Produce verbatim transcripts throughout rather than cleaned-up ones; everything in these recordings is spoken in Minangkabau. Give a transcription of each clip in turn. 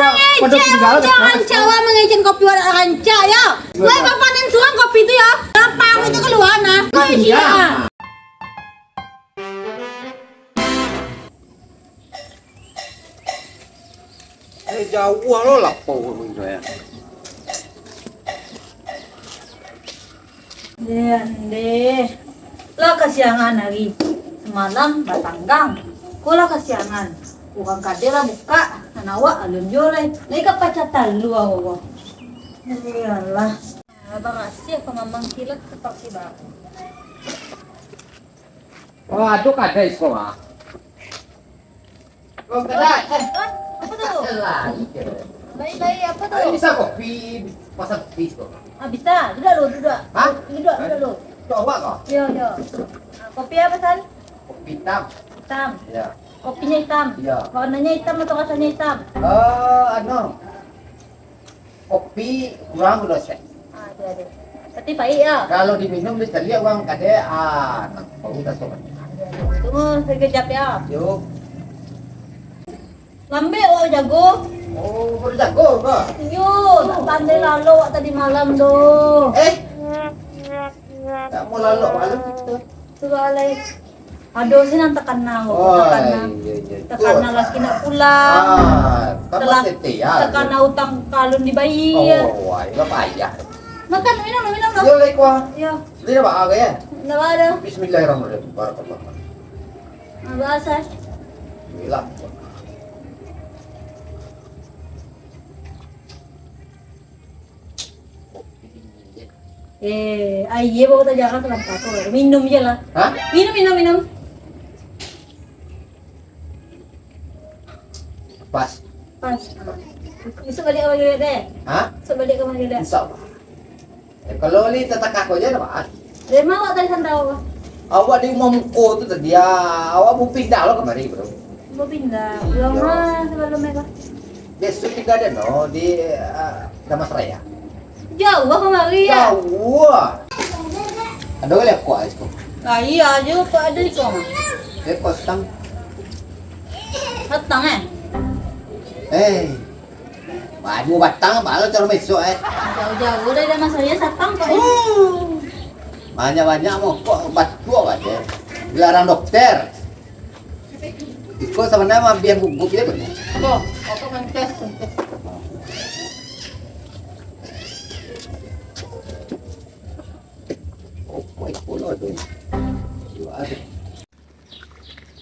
Rancak, rancak, awak mangecek kopi awak rancak, yo. Weh, bapanen surang kopi tu, yo. Lapang itu kalua, nah. Kau isi, yo. Eh, jauah lo lapau ko, yo. Deh, andeh. Lah kasiangan ari. Samalam batanggang. Ko lah kasiangan. Urang kade lah bukak. Nan awak alun juo lai. Lai ka pacah talua, Allah. Iyolah. Barasiah ka mamang kilat saparati baru. Oh, ado kadai siko, ah. Oh, kadai. Eh, apa tu? Kadai. Baik-baik, apa tu? Bisa kopi, pasang kopi siko. Ah, bisa. Duduk dulu, duduk. Hah? Duduk, duduk dulu. Duduk awak ko? Yo, yo. Ah, kopi apa, San? Kopi hitam. Hitam. Ya. Kopinya hitam. Ya. Warnanya hitam atau rasanya hitam? Eh, anu. Kopi kurang gula sek. Ah, aduh, aduh. Tapi pahik, yo? Kalau diminum, dicaliak urang kade, ah, nah, baru raso. Tunggu sakejap, yo. Yo. Lambek awak jago. Oh, baru jago ko? Iyo, tak pandai lalok awak tadi malam tu. Eh? Tak mau lalok malam tu. Tu lah, lai. Ado se nan takana, oh, takana. Iyo, iyo. Takana laki nak pulang. Ah, tambah lah, setia. Takana utang kalun dibayia. Oh, wah, ilah payah. Makan, minum, minum, minum. Yo, lai kuah. Yo. Sendiri apa, ah, ya? Ndak ada. Bismillahirrahmanirrahim. Barakallah. Abah asal. Inilah. Eh, aia baru tajarah salah satu. Minum je lah. Hah? Minum, minum, minum. Pas. Pas. Ah. Besok balik ka Bangkok deh. Hah? Besok balik ka Bangkok deh. Insya Allah. Eh, kalau ni tatakah ko je dah, Pak. Dari mana awak tadi santau, Pak? Awak di rumah muko tu tadi, ya. Awak mau pindah lo kamari, bro. Mau pindah? Iya. Pulang mah sebelum mereka. Besok tinggal di, no, di, ah, Damas Raya. Jauah kamari, ya? Jauah. Ada boleh aku ais kau? Ah, iya, aja kok ada di kau. Eh, kau setang. Setang, eh? Eh. Banyu batang, balo caro mesok, eh. Jauh-jauh dari Damas Raya, satang kok, eh. Uh. Banyak-banyak mokok, batua aja. Dilarang dokter. Iko sabananyo mah biang gugup je, bener. Kok, aku mentes, mentes. Oh, kok iko lo tu. Dua ada.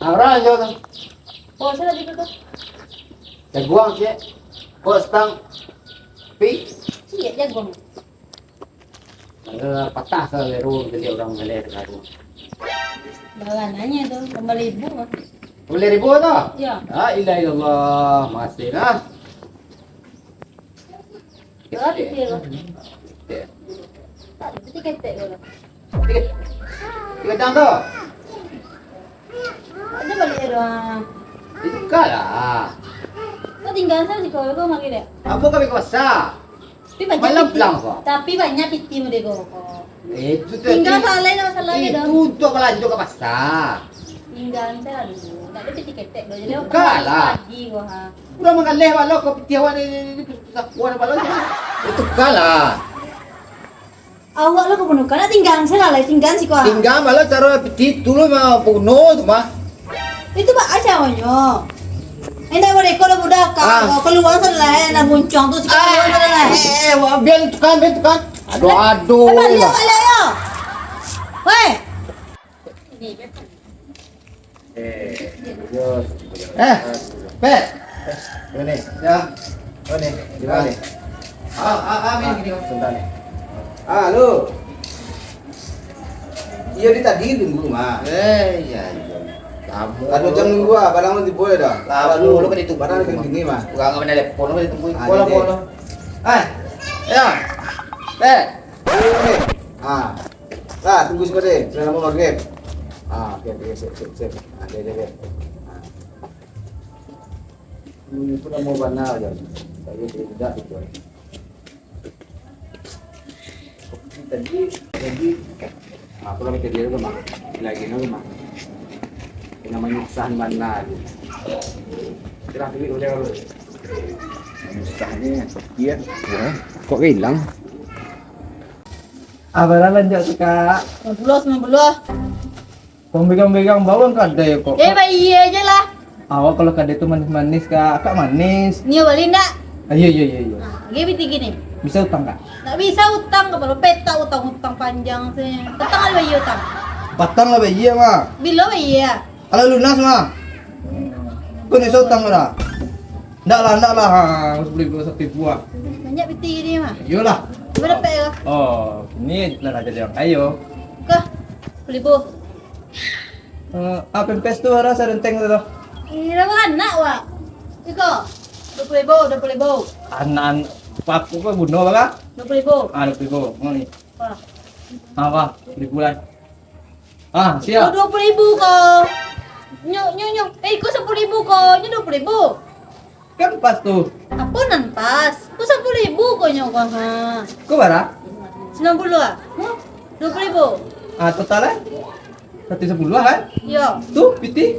Arah aja tu. Oh, saya tadi tu. Jaguang, cek. Kok setang. Pi. Cek, jaguang. Ada patah ke leru, jadi orang meleh ke leru. Barananya tu, lima ribu mah. Lima ribu tu? Ya. La ilaha illallah, masih lah. Berapa dia lah? Tak, berarti ketek dia lah. Tiga, tiga jam tu? Ada balik dia doang. Itu kah lah. Kau tinggal sana di kau, kau makan dia. Apa kau ambil kuasa? Tapi banyak Malam piti. Pulang kau. Tapi banyak piti model kau, kau. Eh, itu tu Tinggal tadi, salah nak masalah dia itu dah. Untuk belanja ke pasar. Tinggal saya dulu. Tak ada piti ketek dah. Jadi aku Buka lah. Pagi kau, ha. Udah mengalih balo kau piti awak ni, ni, ni, susah kuat balo. Itu kah lah. Awak lah kabunuh, nak tinggang se lah, lai tinggang siko ah. Tinggang balo caro piti tu lo mah bunuh tu mah. Itu baa caronyo? Indak boleh, kalau budak Ah. Kau keluar sana lah, eh, nak muncuang tu siko Ah, keluar sana lah. Eh, eh, wah, biar tukan, biar tukan. Aduh, aduh. Eh, balik, balik, yo. Weh. Eh, Pet. Ini, ya. Ini, gimana nih? Ah, ah, ah, Min, gini, Mas. Sebentar nih. Ah, halo. Iya, di tadi tunggu, Mas. Eh, iya, iya. Lamo. Ado jam nunggu, ah, barang lu tibo ya dah. Lamo, lu kan ditunggu. Barang lu kan gini, Mas. Urang mana telepon, lu kan ditunggu. Ah, Pola, ini. Pola. Eh, ya. Pet. Ini. Ah. Lah, tunggu saketek, sudah lamo magrib. Ah, oke, oke, sip, sip, sip. Ah, oke, oke, oke. Ah. Hmm, itu lamo bana aja. Tapi tidak itu. Tadi, tadi, ah, aku lagi kerja dulu, Mak. Lagi dulu, Mak. Kena menyusahkan bana tu. Kira duit udah. Susah ni, sakit. Ya, kok hilang? Apo lah lanjut tu, Kak? Sembilan puluh, sembilan puluh. Pambegang-begang bawang kadai kok. Eh, bayia je lah. Awak kalau kadai tu manis-manis, Kak. Akak manis. Nio bali ndak? Ah, iyo, iyo, iyo, iyo. Nah, gai pitih gini. Bisa utang, Kak? Ndak bisa utang, kapalo petak utang, utang panjang se. Patang lah bayia utang. Patang lah bayia, mah. Bilo bayia? Kalau lunas, mah. Kau ni utang dah. Ndak lah, ndak lah. Ha, sepuluh ribu, satu ribu ah. Banyak pitih gini, mah. Iyolah. Berapa ya? Oh, ini lah jadi orang kayo. Kah? Sepuluh ribu. Eh, ah, pempes tu bara sarenteng tu? Ih, bara anak, Wak? Iko, dua puluh ribu, dua puluh ribu. Anak, anak, apa, apa guna, bara? Dua puluh ribu. Ah, dua puluh ribu. Mau ni. Wah. Ah, wah, seribu lah. Ah, siap. Iko dua puluh ribu ko. Nyo, nyo, nyo. Eh, iko sepuluh ribu ko. Nyo dua puluh ribu. Kan pas tu. Apo nan pas? Ko sapuluah ribu ko nyo ko, ha. Ko bara? Sambilan puluah ah. Hmm? Duo puluah ribu. Ah, total eh? Saratuih sapuluah kan? Iyo. Tu, pitih.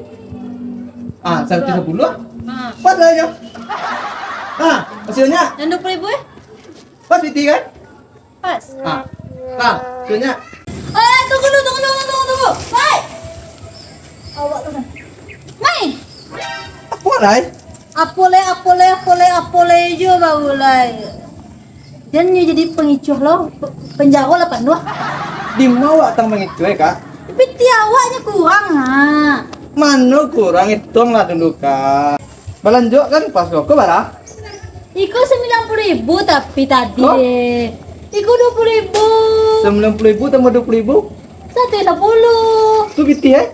Ah, saratuih sapuluah. Ha. Pas lah nyo. Ah, masih banyak. Nan duo puluah ribu eh? Pas pitih kan? Pas. Ah, ah, sudah. Eh, tunggu dulu, tunggu, tunggu, tunggu, tunggu. Mai. Awak tu kan. Mai. Apo lai? Apo lai, apo lai, apo lai, apo lai jo baru lai. Jan nyo jadi pangicuah lo, pe-, panjaro lah panuah. Di ma awak tang mangicuah, eh, Kak? Pitih awak nyo kurang, ha. Mano kurang, ituang lah dulu, Kak. Balanjo kan pas ko, ko bara? Iko sambilan puluah ribu tapi tadi. Hah? Iko duo puluah ribu. Sambilan puluah ribu tambah duo puluah ribu? Saratuih sapuluah. Tu pitih, eh?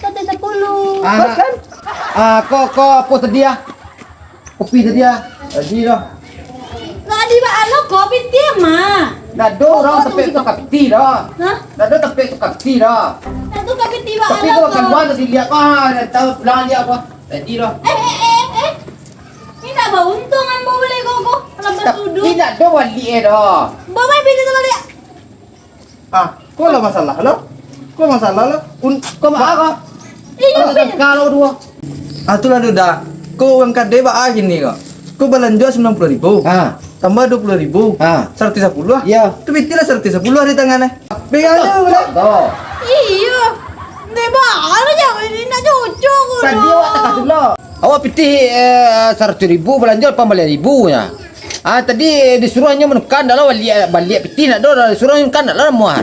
Saratuih sapuluah. Ah, kan? Ah, ko, ko apo tadi, ah? Kopi tadi, ah. Tadi dah. Tadi ba alo ko pitih mah. Ndak ado urang tampek tukar pitih dah. Hah? Ndak ado tampek tukar pitih dah. Ndak tukar pitih ba alo ko. Tapi tu kan buah tadi liek, ah, dah tahu pulang liek apo. Tadi lah. Eh, eh, eh, eh. Indak bauntuang ambo bali ko, ko. Alah basuduik. Tapi indak ado baliak eh dah. Bawa mai pitih tu baliak. Ah, ko lah masalah lo. Ko masalah lo. Un-, ko baa ko? Iyo, ah, pitih. Kalau duo. Ah, tu lah dudah. Ko urang kadai baa kini ko. Ko balanjo sambilan puluah ribu. Ha. Tambah duo puluah ribu. Ha. Saratuih sapuluah. Iyo. Tu pitih lah saratuih sapuluah di tangan eh. Pegang tu lah. Iyo. Ndak baa lah jawab ni, ndak cocok ko. Tadi awak takah tu lah. Awak pitih, eh, saratuih ribu, balanjo lapan baleh ribu nyo. Ah, tadi disuruah nyo manuka, ndak lah baliak, baliak pitih ndak doh, disuruah manuka ndak lah namuah.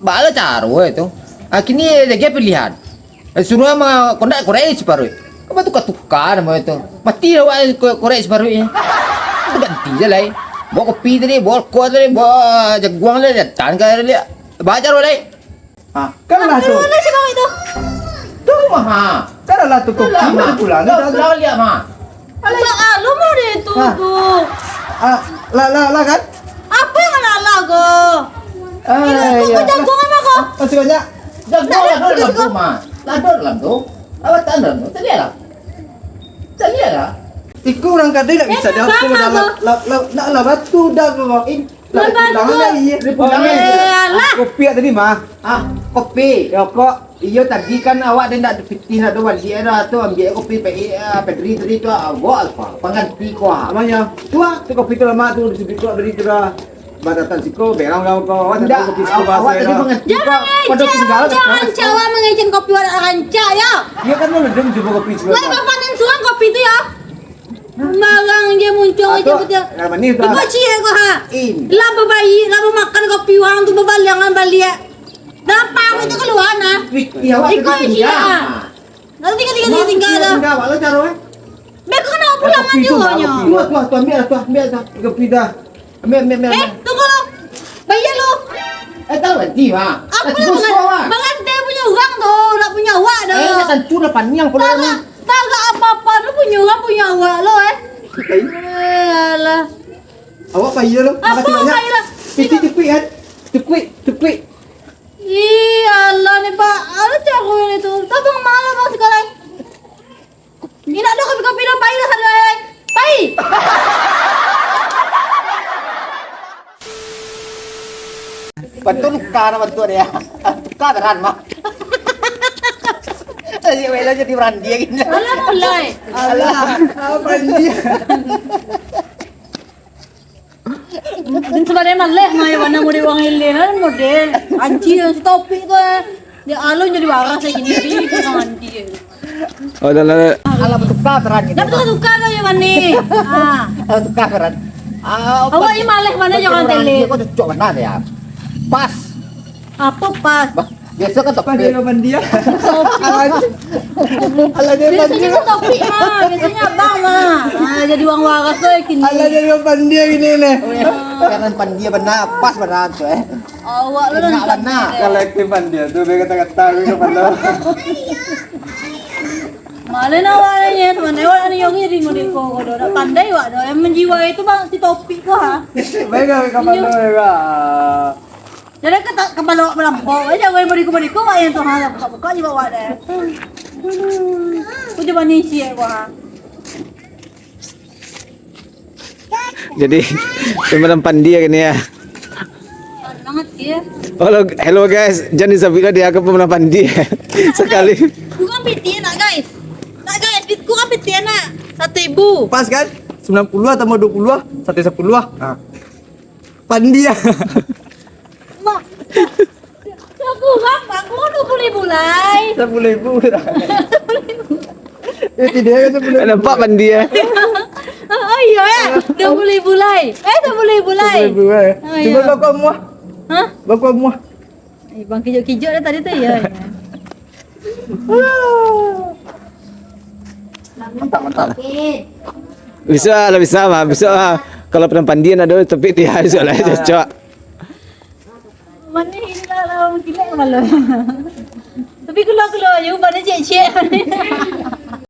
Baa lah caro eh tu. Ah, kini ado lagi pilihan. Eh, suruah ma-, kondak korek siparuik. Kau batuka-tuka namo itu. Mati awak ko-, korek siparuik ni. Itu ganti je lai. Bawa kopi tadi, bawa rokok tadi, bawa jaguang tadi, datang ka liak. Baa caro lai. Ah, kan lah tu. Mana si kau itu? Tu mah. Kan lah tu kopi. Lah, mah. Pulang ni dah. Lah, lihat mah. Alah, alah, mah dia tu, tu. Ah, lah, lah, lah, kan? Apa yang alah, alah, ko? Ah, ini kau, iya. Kau jago apa, ko? Masih banyak. Jago lah, dalam tu, mah. Lah, dalam tu. Awak tak dalam tu. Tadi lah. Tadi lah. Iku urang kadai nak bisa dah. Lah, lah, lah, lah, lah, batu dah, ko. Lah, pulang lah, iya. Dia pulang, eh. Alah. Kopi tadi, mah. Ah, kopi. Ya, kok. Iyo, tadi kan awak dah ndak pitih, ndak ado baliak dah tu, ambiak kopi Pe-, ah, Pedri tadi tu, ah, awak apa? Pangganti ko, ah. Apo nyo? Tu, ah. Tu kopi tu lamak tu, di situ tu, tadi tu dah. Batatan siko, berang kau, kau. Awak ndak, ndak kopi siko awak bahasa tadi dah. Pangganti ko. Jangan ngecek, jangan cawak mangecek kopi awak rancak, yo. Iyo kan, lu belum cubo kopi siko. Weh, bapanen surang kopi tu, yo. Barang je muncuang. Ah, je tu, betul. Lah manih tu. Iko ciek ko, ha. Lah babayia, lah bamakan kopi urang tu, babaliangan baliak. Dah parut tu kalua, nah. Wih, iyo, awak tadi sia. Lalu tinggal, tinggal, tinggal, tinggal dah. Tinggal, awak lah caro, eh. Beko kena pulang aja nyo. Tu, tu, tu, ambiak lah, tu, ambiak lah, tu. Kopi dah. Ambiak, ambiak, ambiak, ambiak. Eh, tunggu lu. Bayia lu. Eh, tahu nanti, Mak. Apa lu, Mak? Barantai punyo urang tu, ndak punyo awak tu. Eh, nak tantu lah paniang pulo ni. Tagak apa-apa lu punyo urang, punyo awak lu, eh. Eh, alah. Awak bayia lu. Apa bayia lu? Makasih banyak. Itu cukuik kan? Cukuik, cukuik. Ih, alah ni, Pak. Alah caro ni tu. Tabang malam, Bang, sakarang. Indak ado kopi-kopi doh, pai lah, saluai. Pai! Bantu luka, nak bantu dia. Luka beran, mah. Jadi, welo jadi berandi gini. Alah, mulai. Alah, apa ini? Bana maleh mah yo, bana model urang eleh kan, model. Anji, si Topik tu, eh. Dia alun jadi waras lagi ni, pi, tu urang anji. Oh, dah lah. Alah, batuka peran kita. Dah batuka-tuka tu yo, Mani. Ah. Alah, batuka peran. Ah, Awak ni maleh bana, jangan tele. Kau cocok bana dia. Pas. Apa pas? Bah, biasa kan Topik. Pas dia, Pandia. Topik. Alah, dia Biasanya Pandia. Kan Topik mah, biasanya abang mah. Ah, jadi urang waras tu kini. Alah, dia Pandia kini nih. Karena Pandia bana, pas bana tu, eh. Awak lu Enak dah bana. Kalau aktif Pandia tu, biar kata-kata aku kepala. Malah nak awak ni, sebenarnya awak ni orang jadi model kau, kau dah pandai awak dah. Yang menjiwai tu bang, si Topik tu, ha. Baik, kepala, baik. Jadi kata kepala awak melampau aja, awak yang model kau, model kau, awak yang tu, ha, buka-buka je awak dah. Aku cuba ni isi awak, ha. Jadi, samalam Pandia kini ya. Panas banget dia. Halo, hello guys, Jan Isabila dia ke pemalam Pandia. Sakali. Kurang piti nak guys. Nak guys, pit kurang piti nak. Satu ribu. Pas kan? Sembilan puluh tambah dua puluh, satu sepuluh. Nah. Pandia. Mak. Kurang, Bang. Kurang dua puluh ribu lai. Sepuluh ribu. Eh, tidak ya, sepuluh ribu. Nampak Pandia. Oh, iya ya. Dua puluh ribu lai. Eh, sepuluh ribu lai. Sepuluh ribu, eh. Oh, Cuba iya. Baku muah. Hah? Baku muah. Eh, bang kijok-kijok dah tadi tu, ya. Ya. Mantap, mantap. Bisa lah, bisa mah, bisa mah. Kalau pernah Pandia nak dulu, tapi dia bisa lah, cocok. Manih inilah lawan kilek malah. Tapi keluar-keluar je, ubahnya cek-cek.